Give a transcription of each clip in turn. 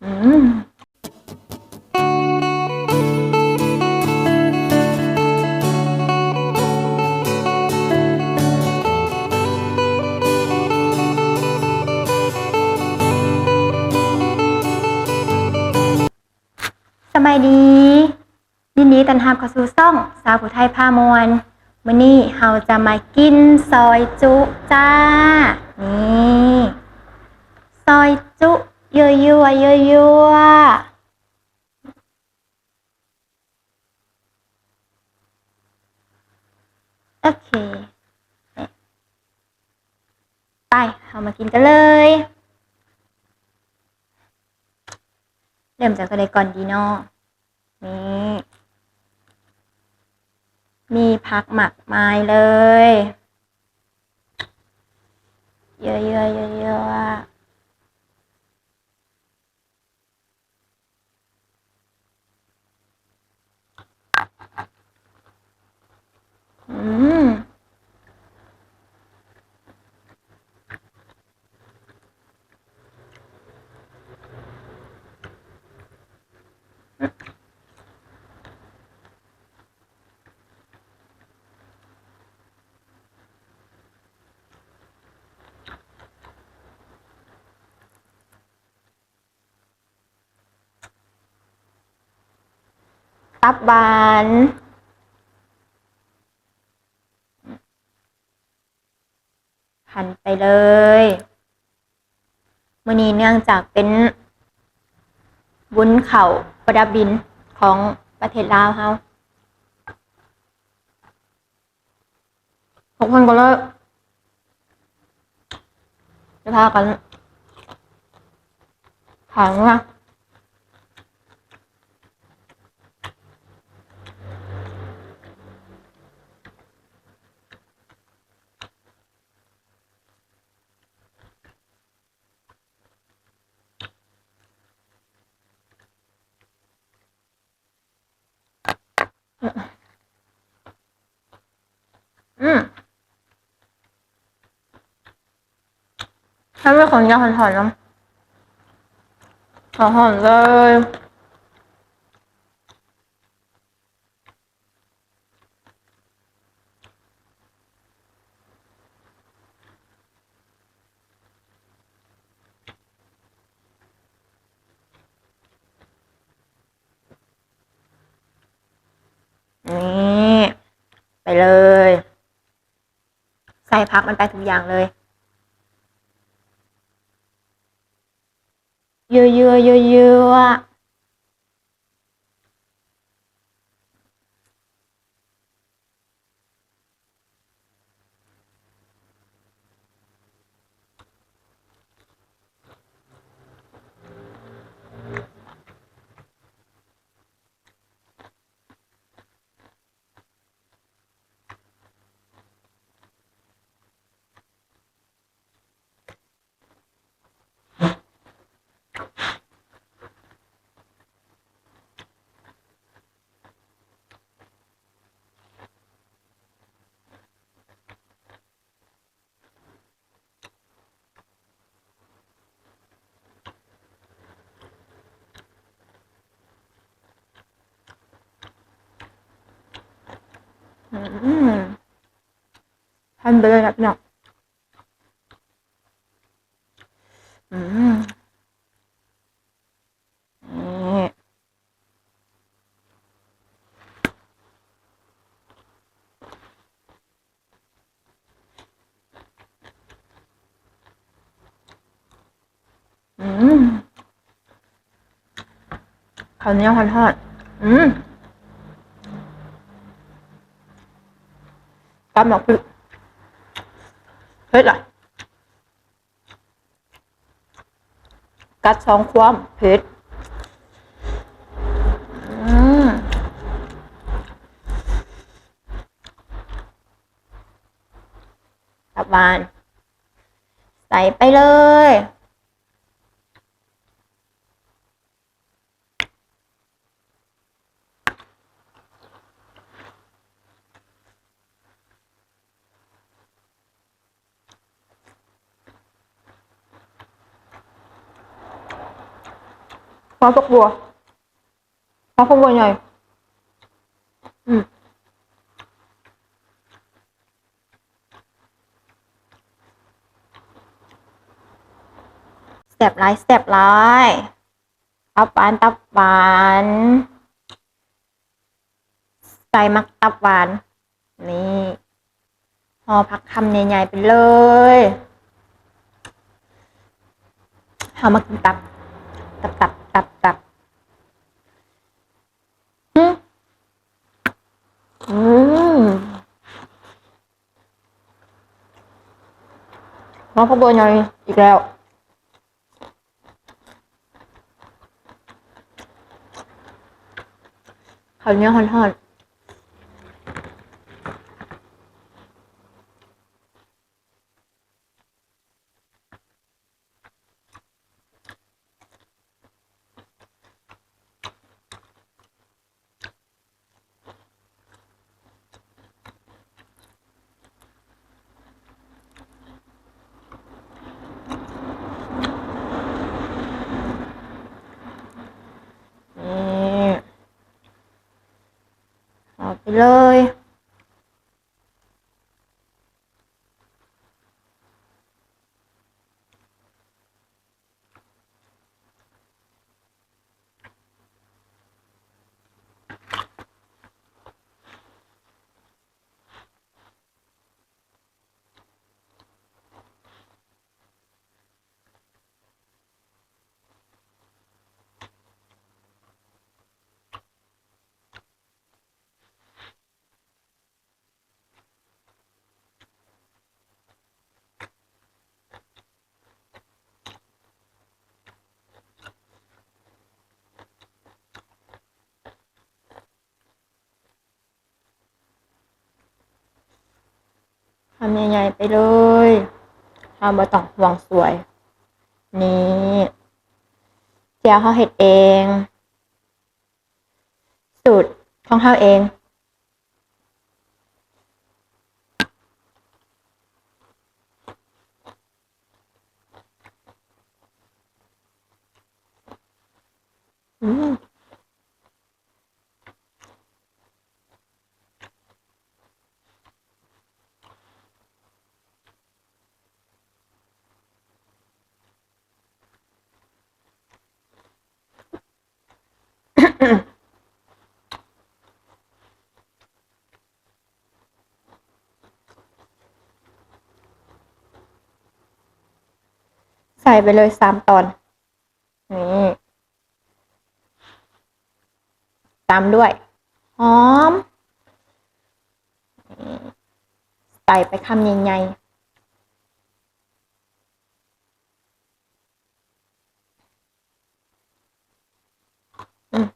ອືມ ສະບາຍດີ. ຍິນດີຕ້ອນຮັບເຂົ້າສູ່ຊ່ອງສາວຜູ້ໄທພາມ່ວນ. ມື້ນີ້ເຮົາຈະມາກິນຊອຍຈຸຈ້າ. ນີ້ ຊອຍຈຸ ຍົວໆ ໂອເຄ ໄປ ເຮົາມາກິນກັນເລີຍ. ເລີ່ມຈາກຕົວໃດກ່ອນດີເນາະ? ນີ້ ມີຜັກມາກມາຍເລີຍ ເຢີະໆໆໆ. ອືມ ຕັບຫວານ ຫັນໄປເລີຍ. ມື້ນີ້ເນື່ອງຈາກເປັນບຸນເຂົ້າປະດັບດິນຂອງປະເທດລາວເຮົາ ທຸກຄົນກໍເລີຍ ຈະພາກັນຂາຍເມືອ. ອືມ ຖ້າມີຂອງຫວານຫອມໆນຳ ຫອມໆເລີຍ. ນີ້ ໄປເລີຍ ໃສ່ຜັກມັນໄປທຸກຢ່າງເລີຍ ເຢີະໆໆໆ. ອືມ ຫັ້ນໄປເລີຍນະພີ່ນ້ອງ. ອືມ ນີ້ ອືມ ເຂົ້າໜຽວຮ້ອນໆ ອືມ ຕຳບັກພິກ ເຜັດລະ ກັດສອງຄວາມເຜັດ. ອືມ ຕັບຫວານ ໃສ່ໄປເລີຍ. ອ ຫົວຝັກບົວ ຫົວຝັກບົວໃຫຍ່ ອືມ ແຊບຫຼາຍ ແຊບຫຼາຍ ຕັບຫວານ ຕັບຫວານ ໃສ່ໝາກຕັບຫວານ ນີ້ ຫໍ່ຜັກຄຳໃຫຍ່ໆໄປເລີຍ ເຮົາມາກິນຕັບ ຕັບ ຕັບ ຕັບ ຕັບ ຫື ອືມ ຫົວຝັກບົວໃຫຍ່ອີກແລ້ວ. ເຂົ້າໜຽວຮ້ອນໆ ນີ້ ເອົາໄປເລີຍ. ຄຳໃຫຍ່ໆໄປເລີຍ ເຮົາບໍ່ຕ້ອງຫ່ວງສວຍ. ນີ້ ແຈ່ວເຮົາເຮັດເອງ ສູດຂອງເຮົາເອງ. ອືມ ໃສ່ໄປເລີຍສາມຕອນ ນີ້ ຕາມດ້ວຍຫອມ ນີ້ ໃສ່ໄປຄຳໃຫຍ່ໆ. ອືມ.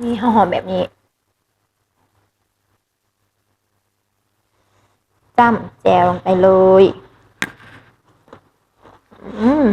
ນີ້ ເຮົາຫອມແບບນີ້ ຈ້ຳແຈ່ວລົງໄປເລີຍ. ອືມ.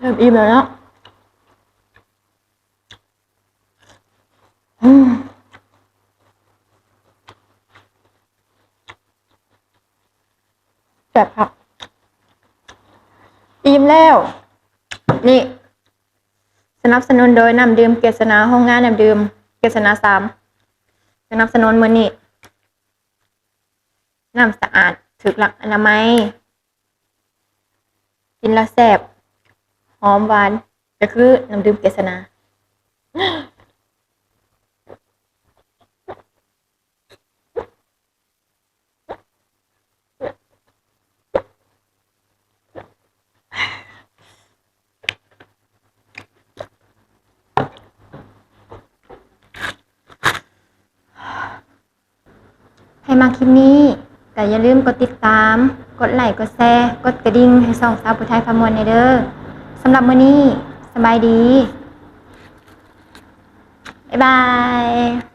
ເລີ່ມອີ່ມແລ້ວເນາະ. ອືມ ແຊບຄັກ. ອີ່ມແລ້ວ. ນີ້ ສະໜັບສະໜູນໂດຍນ້ຳດື່ມເກດສະໜາ, ໂຮງງານນ້ຳດື່ມເກດສະໜາສາມ ສະໜັບສະໜູນມື້ນີ້. ນ້ຳສະອາດ, ຖືກຫຼັກອະນາໄມ, ກິນແລ້ວແຊບ, ຫອມຫວານ, ກໍຄືນ້ຳດື່ມເກດສະໜາ. ໃຜມັກຄລິບນີ້ ກໍຢ່າລືມກົດຕິດຕາມ, ກົດໄລ, ກົດແຊ, ກົດກະດິ່ງໃຫ້ຊ່ອງສາວຜູ້ໄທພາມ່ວນແດ່ເດີ້. ສຳລັບມື້ນີ້ ສະບາຍດີ. ບາຍບາຍ.